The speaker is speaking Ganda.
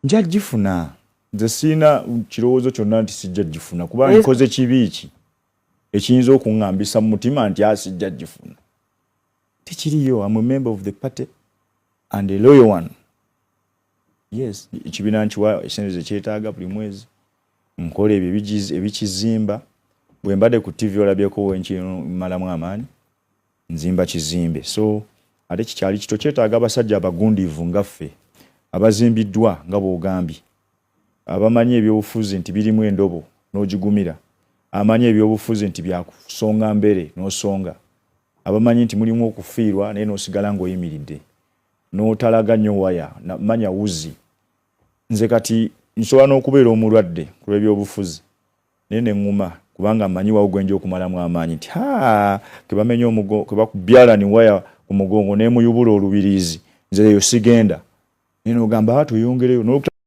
Nja gifuna. Nze sirina kirowoozo kyonna nti sijja gifuna, kuba nkoze kibi ki ekiyinza okuŋŋambisa mu mutima nti sijja gifuna? Tekiriyo. Am a member of the party and a loyal one. Yes, ekibiina nkiwa esente zekyetaaga buli mwezi, nkola ebyo ebikizimba. Bwe mbadde ku TV olabyeko wenkimalamu amaanyi, nzimba kizimbe. So ate kikyali kito, kyetaaga abasajja abagundiivu nga ffe, abazimbiddwa nga bw'ogambye, abamanyi ebyobufuzi nti birimu endobo n'ogigumira, amanyi ebyobufuzi nti byakusonga mbere n'osonga, abamanyi nti mulimu okufiirwa naye n'osigala ng'oyimiridde, n'otalaga nnyo waya manya wuzi. Nze kati nsobola n'okubeera omulwadde ku lw'ebyobufuzi, naye neŋŋuma, kubanga mmanyi wawo gwenja okumalamu amaanyi nti ha kebamenya omugongo, kebakubyalani waya ku mugongo nemuyubula olubiriizi, nze eyo sigenda. Naye nogamba, "Ah, tweyongereyo."